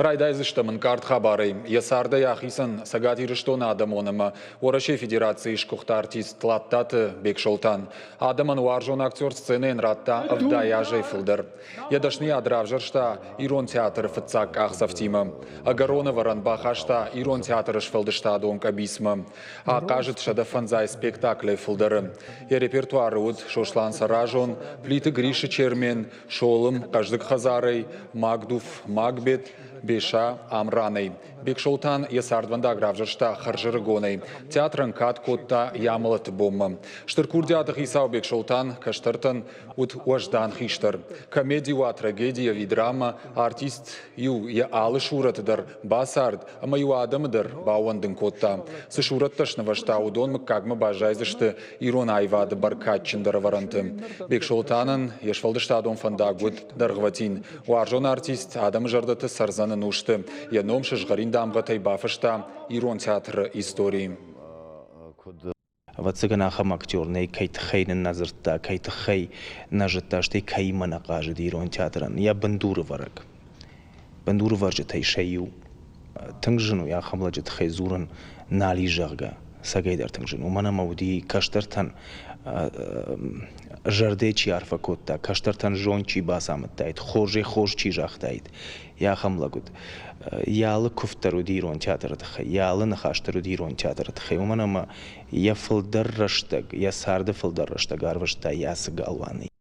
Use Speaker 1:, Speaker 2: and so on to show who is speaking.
Speaker 1: Райдайдзыстӕм ӕнкъард хабарӕй. Йӕ цардӕй ахицӕн Цӕгат Ирыстоны адӕмон ӕмӕ Уӕрӕсейы Федерацийы сгуыхт артист Тлаттаты Бексолтан. Адӕмӕн уарзон актер сценӕйӕн радта 70 азӕй фылдӕр. Йӕ дӕсныйад равзӕрста ирон театры фыццаг къахдзӕфтимӕ. Ӕгӕрон ӕвӕрӕн бахаста ирон театры сфӕлдыстадон къӕбицмӕ. Ахъазыд 105 спектаклӕй фылдӕры. Йӕ репертуары уыд Сослан Цӕразон, Плиты Грисы Чермен, Солым, хъӕздыг хӕдзарӕй, Магдуф, Магбет, Беса, Амранӕй. Бексолтан йӕ цардвӕндаг равзӕрста хӕрзӕрыгонӕй. Театрӕн кад кодта йӕ амӕлӕты бонмӕ. Стыр курдиаты хицау Бексолтан кӕстӕртӕн уыд уӕздан хистӕр. Комеди уа, трагеди ӕви драма, артист-иу йӕ алы сурӕты дӕр бацард ӕмӕ-иу адӕмы дӕр баууӕндын кодта. Цы сурӕттӕ снывӕзта, уыдон мыггагмӕ баззайдзысты ирон аивады бӕркадджындӕр ӕвӕрӕнты. Бексолтанӕн йе сфӕлдыстадон фӕндаг уыд дӕргъвӕтин. Уарзон артист адӕмы зӕрдӕты цӕрдзӕн ӕнусты. Йӕ ном сызгъӕрин дамгъӕтӕй бафыста ирон театры историйы.
Speaker 2: Ӕвӕццӕгӕн, ахӕм актер нӕй, кӕй тыххӕй нын нӕ дзырдта, кӕй тыххӕй нӕ зыдта, стӕй кӕимӕ нӕ хъазыд ирон театрӕн, йӕ бындурывӕрӕг. Бындурывӕрджытӕй сӕ иу. Тынг зын у ахӕм лӕджы тыххӕй дзурын нал и, зӕгъгӕ. Цӕгӕйдӕр тынг зын у, уымӕн ӕмӕ уыди кӕстӕртӕн зӕрдӕ чи арфӕ кодта, кӕстӕртӕн зонд чи бацамыдтаид, хорзӕй хорз чи загътаид, йӕ ахӕм лӕг уыд. Йӕ алы куывд дӕр уыди ирон театры тыххӕй, йӕ алы ныхас дӕр уыди ирон театры тыххӕй, уымӕн ӕмӕ йӕ фылдӕр рӕстӕг, йӕ царды фылдӕр рӕстӕг арвыста йӕ ацы галуаны.